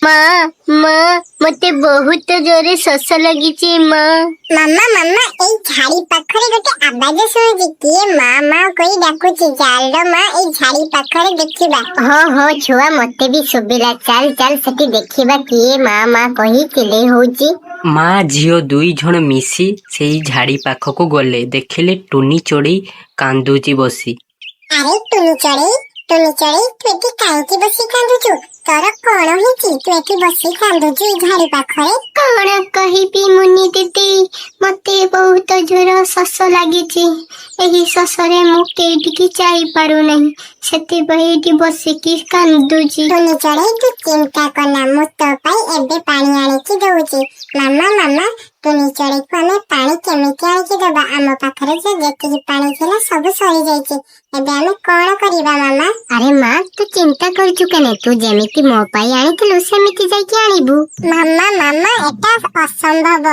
ମା, ମା, ମତେ ବହୁତ ଜୋରେ ଶୋଷ ଲାଗିଛି ମା। ମାମା, ମାମା, ଏଇ ଝାଡି ପାଖରେ ଗୋଟେ ଆବାଜ ଶୁଣୁଛି। କିଏ ମା ମା କହି ଡାକୁଛି। ଚାଲ ମା, ଏଇ ଝାଡି ପାଖରେ ଦେଖିବା। ହଁ ହଁ ଛୁଆ, ମତେ ବି ଶୁଭିଲା। ଚାଲ ଚାଲ, ସେଠି ଦେଖିବା କିଏ ମା ମା କହି ଚିଲେଇ ହଉଛି। ମା ଝିଅ 2 ଜଣ ମିଶି ସେଇ ଝାଡ଼ି ପାଖକୁ ଗଲେ। ଦେଖିଲେ ଟୁନି ଚଢ଼େଇ କାନ୍ଦୁଚି ବସି। ଆରେ ଟୁନି ଚଢେଇ, ଟୁନି ଚଢେଇ, ତୁ ଏଠି କାହିଁକି ବସି କାନ୍ଦୁଛୁ? ତୋର କଣ ହେଇଛି? ତୁ ଏଠି ବସି କାନ୍ଦୁଛୁ ଏଇ ଝାଡି ପାଖରେ। କଣ କହିବି ମୁନି ଦିଦି, ମତେ ବହୁତ ଜୋର ଶୋଷ ଲାଗିଛି। ଏହି ଶୋଷରେ ମୁଁ କେଇଠିକି ଯାଇପାରୁନାହିଁ, ସେଥିପାଇଁ ଏଇଠି ବସିକି କାନ୍ଦୁଛି। ଟୁନି ଚଢେଇ, ତୁ ଚିନ୍ତା କରନା, ମୁଁ ତୋ ପାଇଁ ଏବେ ପାଣି ଆଣିକି ଦଉଛି। ମାମା, ମାମା, ଟୁନି ଚଢେଇକୁ ଆମେ ପାଣି କେମିତି ଆଣିକି ଦବା? ଆମ ପାଖରେ ଯେ ଯେତିକି ପାଣି ଥିଲା ସବୁ ସରିଯାଇଛି। ଏବେ ଆମେ କଣ କରିବା ମାମା? ଆରେ ମା, ତୁ ଚିନ୍ତା କରୁଛୁ କେନେ? ତୁ ଯେମିତି ମୋ ପାଇଁ ଆଣିଥିଲୁ, ସେମିତି ଯାଇକି ଆଣିବୁ। ମାମା, ମାମା, ଏଟା ଅସମ୍ଭବ।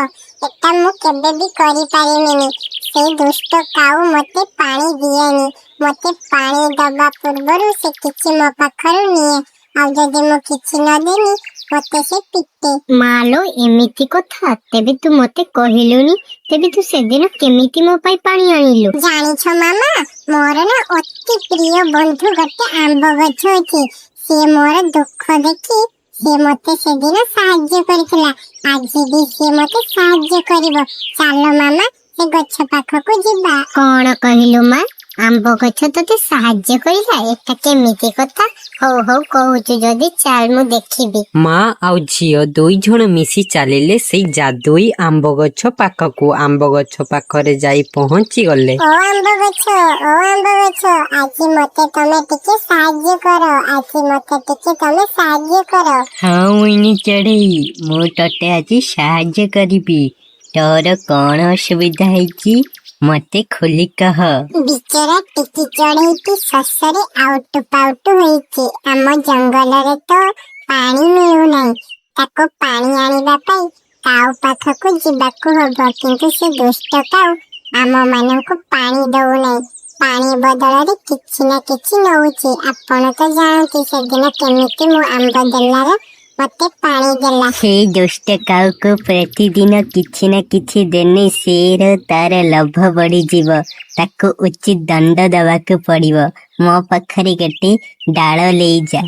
ଏଟା ମୁଁ କେବେ ବି କରିପାରିବିନି। ସେଇ ଦୁଷ୍ଟ କାଉ ମତେ ପାଣି ଦିଏନି। ମତେ ପାଣି ଦବା ପୂର୍ବରୁ ସେ କିଛି ମୋ ପାଖରୁ ନିଏ, ଆଉ ଯଦି ମୁଁ କିଛି ନ ଦେନି, ମତେ ସେ ପିଟେ। ମାଲୋ, ଏମିତି କଥା? ତେବେ ତୁ ମତେ କହିଲୁନି। ତେବେ ତୁ ସେଦିନ କେମିତି ମୋ ପାଇଁ ପାଣି ଆଣିଲୁ? ଜାଣିଛ ମାମା, ମୋର ନା ଅତି ପ୍ରିୟ ବନ୍ଧୁ ଗୋଟେ ଆମ୍ବ ଗଛ ଅଛି। ସିଏ ମୋର ଦୁଃଖ ଦେଖି ସିଏ ମତେ ସେଦିନ ସାହାଯ୍ୟ କରିଥିଲା। ଆଜି ବି ସିଏ ମତେ ସାହାଯ୍ୟ କରିବ। ଚାଲ ମାମା, ସେ ଗଛ ପାଖକୁ ଯିବା। କଣ କହିଲୁ ମା? ଆମ୍ବ ଗଛ ତୋତେ ସାହାଯ୍ୟ କରିଲା? ଏଟା କେମିତି କଥା? ହଉ ହଉ, କହୁଛୁ ଯଦି ଚାଲ, ମୁଁ ଦେଖିବି। ମା ଆଉ ଝିଅ 2 ଜଣ ମିଶି ଚାଲିଲେ ସେଇ ଯାଦୁଇ ଆମ୍ବ ଗଛ ପାଖକୁ। ଆମ୍ବ ଗଛ ପାଖରେ ଯାଇ ପହଞ୍ଚି ଗଲେ। ଓ ଆମ୍ବ ଗଛ, ଓ ଆମ୍ବ ଗଛ, ଆଜି ମତେ ତମେ ଟିକେ ସାହାଯ୍ୟ କର। ଆଜି ମତେ ଟିକେ ତମେ ସାହାଯ୍ୟ କର। ହଁ ମିନି ଚଢ଼େଇ, ମୁଁ ତତେ ଆଜି ସାହାଯ୍ୟ କରିବି। ତୋର କଣ ଅସୁବିଧା ହେଇଛି, ମତେ ଖୋଲି କହ। ବିଚରା ଟିକି ଚଢେଇଟି ଶୋଷରେ ଆଉଟୁ ପାଉଟୁ ହେଇଛି। ଆମ ଜଙ୍ଗଲରେ ତ ପାଣି ମିଳୁନାହିଁ। ତାକୁ ପାଣି ଆଣିବା ପାଇଁ କାଉ ପାଖକୁ ଯିବାକୁ ହବ, କିନ୍ତୁ ସେ ଦୁଷ୍ଟ କାଉ ଆମ ମାନଙ୍କୁ ପାଣି ଦଉନାହିଁ। ପାଣି ବଦଳରେ କିଛି ନା କିଛି ନଉଛି। ଆପଣ ତ ଜାଣନ୍ତି ସେଦିନ କେମିତି ମୁଁ ଆମ୍ବ ଦେଲାରେ ମତେ ପାଣି ଦେଲା। ସେଇ ଦୁଷ୍ଟ କାଉକୁ ପ୍ରତିଦିନ କିଛି ନା କିଛି ଦେନେ ସେର ତାର ଲୋଭ ବଢିଯିବ। ତାକୁ ଉଚିତ ଦଣ୍ଡ ଦେବାକୁ ପଡିବ। ମୋ ପାଖରେ ଗୋଟେ ଡାଳ ନେଇଯା।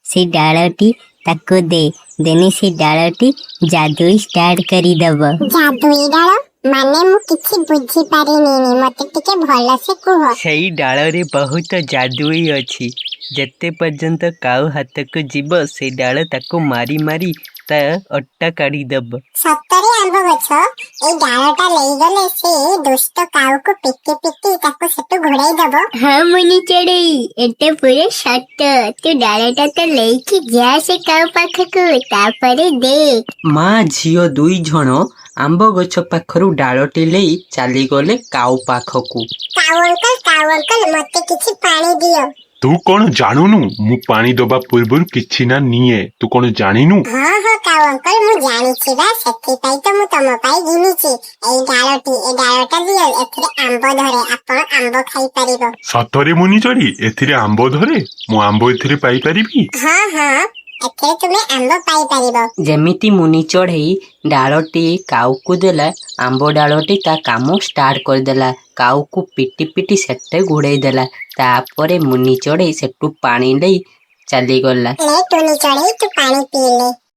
ସେଇ ଡାଳଟି ତାକୁ ଦେ। ଦେନେ ସେ ଡାଳଟି ଯାଦୁଇ ଷ୍ଟାର୍ଟ କରିଦବ। ଯାଦୁଇ ଡାଳ ମାନେ? ମୁଁ କିଛି ବୁଝିପାରିଲିନି, ମତେ ଟିକେ ଭଲସେ କୁହ। ସେଇ ଡାଳରେ ବହୁତ ଯାଦୁଇ ଅଛି। ଯେତେ ପର୍ଯ୍ୟନ୍ତ କାଉ ହାତକୁ ଯିବ, ସେଇ ଡାଳ ତାକୁ ମାରି ମାରି ତା ଅଟା କାଢିଦବ। ସତରେ ଆମ୍ବ ଗଛ, ଏଇ ଡାଳଟା ନେଇଗଲେ ସେ ଦୁଷ୍ଟ କାଉକୁ ପିଟି ପିଟି ତାକୁ ସେଠୁ ଘୋଡେଇ ଦବ? ହଁ ମୁନି ଚଢେଇ, ଏଟା ପୁରା ସତ। ତୁ ଡାଳଟା ତ ନେଇକି ଯା ସେ କାଉ ପାଖକୁ, ତାପରେ ଦେଖ। ମା ଝିଅ 2 ଜଣ ଆମ୍ବ ଗଛ ପାଖରୁ ଡାଳଟି ନେଇ ଚାଲିଗଲେ କାଉ ପାଖକୁ। କାଉ ଅଙ୍କଲ, କାଉ ଅଙ୍କଲ, ମତେ କିଛି ପାଣି ଦିଅ। ତୁ କଣ ଜାଣୁନୁ, ମୁଁ ପାଣି ଦବା ପୂର୍ବରୁ କିଛି ନା ନିଏ? ତୁ କଣ ଜାଣିନୁ? ହଁ ହଁ କାଉ ଅଙ୍କଲ, ମୁଁ ଜାଣିଛି ବା। ସେଥିପାଇଁ ତ ମୁଁ ତମ ପାଇଁ ଘିନିଛି ଏଇ ଡାଳଟି। ଏ ଡାଳଟା ଦିଅ, ଏଥିରେ ଆମ୍ବ ଧରେ। ଆପଣ ଆମ୍ବ ଖାଇପାରିବ। ସତରେ ମୁନି ଚଢ଼େଇ, ଏଥିରେ ଆମ୍ବ ଧରେ? ମୁଁ ଆମ୍ବ ଏଥିରେ ପାଇପାରିବି? ହଁ ହଁ ଏଥିରେ ତୁମେ ଆମ୍ବ ପାଇପାରିବ। ଯେମିତି ମୁନି ଚଢ଼େଇ ଡାଳଟି କାଉକୁ ଦେଲା, ଆମ୍ବ ଡାଳଟି ତା କାମ ଷ୍ଟାର୍ଟ କରିଦେଲା। କାଉକୁ ପିଟି ପିଟି ସେଟେ ଘୋଡ଼େଇ ଦେଲା। ତାପରେ ମୁନି ଚଢ଼େଇ ସେଠୁ ପାଣି ନେଇ ଚାଲିଗଲା। ନେ ଟୁନି ଚଢେଇ, ତୁ ପାଣି ପିଇଲେ।